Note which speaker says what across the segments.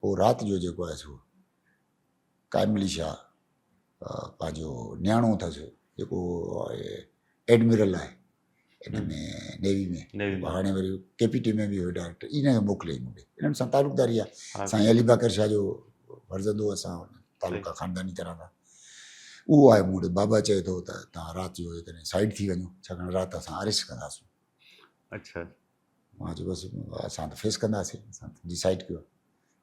Speaker 1: پوء رات جو جيڪو آهي سو قائم علي شاهه پنهنجو نياڻو اٿس جيڪو ايڊمرل آهي ان ۾ نيوي ۾ هاڻي وري ڪي پي ٽي ۾ به هو ڊائريڪٽر ان کي موڪلي مون ڏي انهن سان تعلقداري آهي سائين علي باقر شاهه جو فرزند هو اسان تعلق آهي خانداني طرح سان اهو آيو مون وٽ بابا چئي ٿو ته توهان رات جو جيڪڏهن سائيڊ ٿي وڃو ڇاڪاڻ رات اسان اريسٽ ڪنداسون
Speaker 2: اچھا
Speaker 1: مان چيو بس اسان ته فيس ڪنداسين اسان ته ڊسائيڊ ڪيو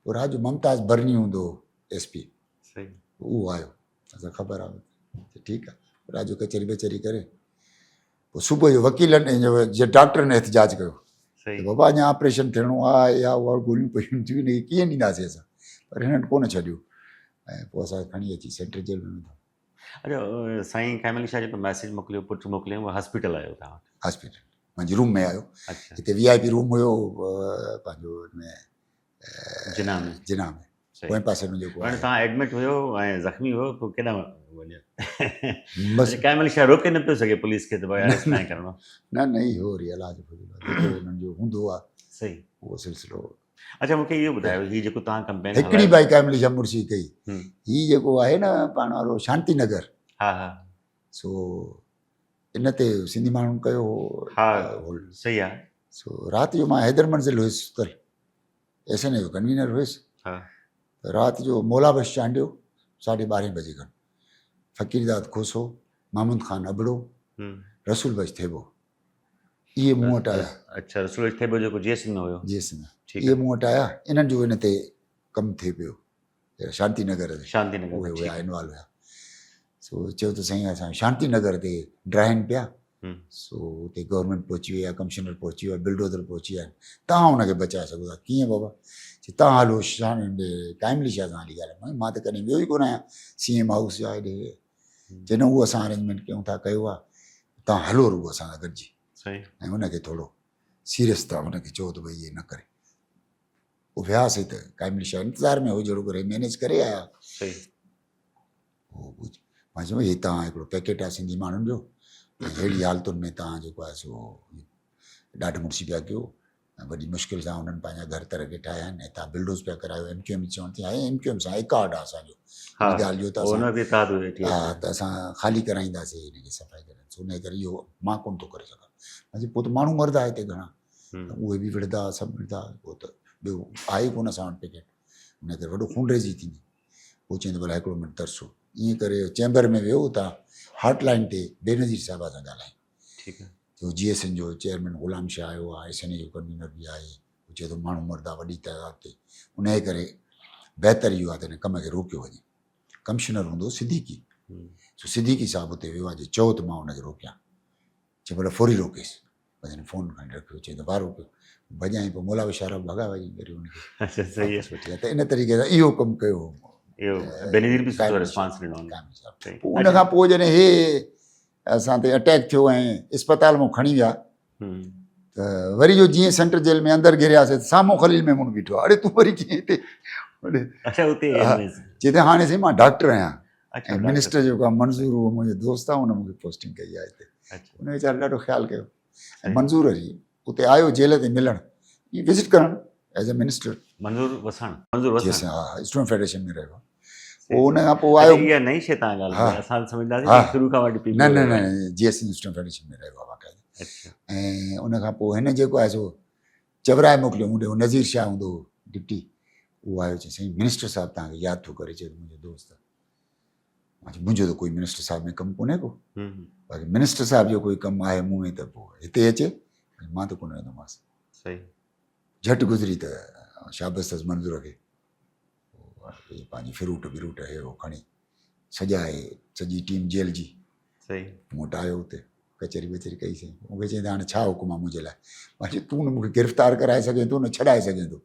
Speaker 1: پوء رات جو ممتاز برني هوندو هو ايس پي
Speaker 2: صحيح
Speaker 1: اهو آيو اسان خبر آ ٺيڪ آ رات جو ڪچهري وچهري ڪري پوء صبح جو وڪيلن جي ڊاڪٽرن احتجاج ڪيو
Speaker 2: صحيح
Speaker 1: بابا اڃا آپريشن ٿيڻو آ يا اها گوليون پيون ٿيون هن کي ڪيئن ڏينداسين اسان پر هنن ڪونه ڇڏيو ۽ پوء اسان کڻي اچي سينٽرل جيل ۾ وڌو
Speaker 2: اچا سائين قائم علي شاهه جيڪو ميسيج موڪليو پٽ موڪليو اهو هاسپيٽل آيو توهان وٽ؟
Speaker 1: هاسپيٽل منهنجي روم ۾ آيو هتي وي آء پي روم هيو پنهنجو ان ۾
Speaker 2: جناح ۾
Speaker 1: جناح ۾ پوئين پاسي ۾ جيڪو
Speaker 2: هاڻي توهان ايڊمٽ هيو ۽ زخمي هيو پوء ڪيڏانهن وڃو بس قائم علي شاهه روڪي نه پيو سگهي پوليس کي ته ڀاء اريسٽ ناهي ڪرڻو
Speaker 1: نه نه اهو وري الله جو فضل آهي جيڪو انهن جو هوندو آهي
Speaker 2: صحيح
Speaker 1: اهو سلسلو
Speaker 2: اچا مونکي اهو ٻڌايو هي جيڪو توهان ڪمپين
Speaker 1: هڪڙي ڀائي قائم علي شاهه مرشي ڪئي هي جيڪو آهي نه پاڻ وارو شانتي نگر
Speaker 2: ها ها
Speaker 1: سو ان تي سنڌي ماڻهن ڪيو هو
Speaker 2: ها صحيح آهي
Speaker 1: سو رات جو مان حيدر منزل هيس ستل ايس اين اي جو ڪنوينر هيس
Speaker 2: ها
Speaker 1: رات جو مولا بخش چانڊيو ساڍي ٻارهين بجي کن فقير داد کوسو محمد خان ابڙو رسول بخش ٿيٻو اهي مون وٽ آيا.
Speaker 2: اڇا رسول بخش ٿيٻو جيڪو جي ايس ۾ هيو.
Speaker 1: جي ايس ۾ اهي مون وٽ آيا انهن جو ان تي ڪم ٿئي پيو شانتي نگر تي
Speaker 2: شانتي نگر
Speaker 1: اهي هيا انوالو هيا سو چيو ته سائين اسان شانتي نگر تي ڊراهن پيا سو اتي گورنمينٽ پهچي وئي آهي ڪمشنر پهچي ويو آهي بلڊوزر پهچي ويا آهن تان ان کي بچائي سگهو ٿا ڪيئن بابا چي تان هلو شان قائم علي شاهه سان هلي ڳالهايو مان ته ڪڏهن ويو ئي ڪونه آهيان سي ايم هائوس جا هيڏي چي نه اهو اسان ارينجمينٽ ڪيون ٿا ڪيو آهي تان هلو رڳو اسان سان گڏجي ۽ ان کي ٿورو سيريس ٿا ان کي چئو ته ڀئي ائين نه ڪري پوء وياسي ته قائم علي شاهه انتظار ۾ هو جهڙو ڪري مينيج ڪري آيا مان چيو هي تان هڪڙو پيڪيٽ آهي سنڌي ماڻهن جو ۽ اهڙي حالتن ۾ تان جيڪو آهي سو ڏاڍ مڙسي پيا ڪيو ۽ وڏي مشڪل سان انهن پنهنجا گهر تر کي ٺاهيا آهن ۽ تان بلڊوز پيا ڪرايو ايم ڪيو ايم چوڻ ٿي آهي ايم ڪيو ايم سان اڪارڊ آهي اسان جو ان ڳالهه جو ته اسان ها ته اسان خالي ڪرائينداسين ان کي صفائي ڪرائينداسين ان ڪري اهو مان ڪونه ٿو ڪري سگهان مان چيو پوء ته ماڻهو مردا هتي گهڻا اهي به وڙهندا سڀ وڙهندا پوء ته ٻيو آهي ئي ڪونه اسان وٽ پيڪيٽ ان ڪري وڏو خونريزي ٿيندي پوء چيائين ته ڀلا هڪڙو منٽ ترسو ائين ڪري چيمبر ۾ ويو اتان هاٽ لائن تي بينظير صاحبه سان ڳالهائين
Speaker 2: ٺيڪ آهي.
Speaker 1: جو جي ايس اين جو چيئرمين غلام شاهه آيو آهي، ايس اين اي جو ڪنوينر به آهي، هو چئي ٿو ماڻهو مردا وڏي تعداد تي، انهيء ڪري بهتر اهو آهي ته هن ڪم کي روڪيو وڃي. ڪمشنر هوندو هو صديقي، سو صديقي صاحب اتي ويو آهي، جي چئو ته مان ان کي روڪيان. چي ڀلا فوري روڪيس. بس هن فون کڻي رکيو، چي ته واهه روڪيو. ڀڄائين پوء مولا بشارا به ڀڳا وڃي وري ان کي واپس وٺي آيا ته ان طريقي سان اهو ڪم ڪيو هو.
Speaker 2: اهو بينظير به سٺو رسپانس ڏنو.
Speaker 1: پوء ان کان پوء جڏهن هي اسان تي اٽيڪ ٿيو ۽ اسپتال مون کڻي ويا ته وري جو جيئن سينٽر جيل ۾ اندر گهرياسي ته سامهون خليل ميمڻ بيٺو اڙي تون وري ڪيئن هتي
Speaker 2: اچا اتي
Speaker 1: چي ته هاڻي سائين مان ڊاڪٽر آهيان ۽ منسٽر جيڪو آهي منظور اهو منهنجو دوست آهي ان مونکي پوسٽنگ ڪئي آهي هتي ان ويچاري ڏاڍو خيال ڪيو ۽ منظور وري اتي آيو جيل تي ملڻ وزٽ ڪرڻ as a minister
Speaker 2: Manzoor Wassan Manzoor Wassan
Speaker 1: ها اسٽوڊنٽ فيڊريشن ۾ رهيو پوء ان کان پوء آيو
Speaker 2: اها نئين شيء تان ڳالهه ڪئي اسان سمجهنداسين شروع کان وٺي
Speaker 1: نه نه نه جي ايس اسٽوڊنٽ فيڊريشن ۾ رهيو آهي باقاعده ۽ ان کان پوء هن جيڪو آهي سو چورائي موڪليو مون ڏي نذير شاهه هوندو هو ڊپٽي اهو آيو چي سائين منسٽر صاحب تان کي ياد ٿو ڪري چي منهنجو دوست آهي مان چيو منهنجو ته ڪوئي منسٽر صاحب ۾ ڪم ڪونهي ڪو باقي منسٽر صاحب جو ڪوئي ڪم آهي مون ۾ ته پوء هتي اچي مان ته ڪونه ويندومانس
Speaker 2: صحيح
Speaker 1: جهٽ گذري ته شابس اٿس منظور کي پنهنجي فروٽ بروٽ هي هو کڻي سجائي سڄي ٽيم جيل جي
Speaker 2: صحيح
Speaker 1: مون وٽ آيو اتي ڪچهري وچهري ڪئي سين مون کي چيائين ته هاڻي ڇا حڪم آهي منهنجي لاء مان چيو تون نه مون کي گرفتار ڪرائي سگهين ٿو نه ڇڏائي سگهين ٿو.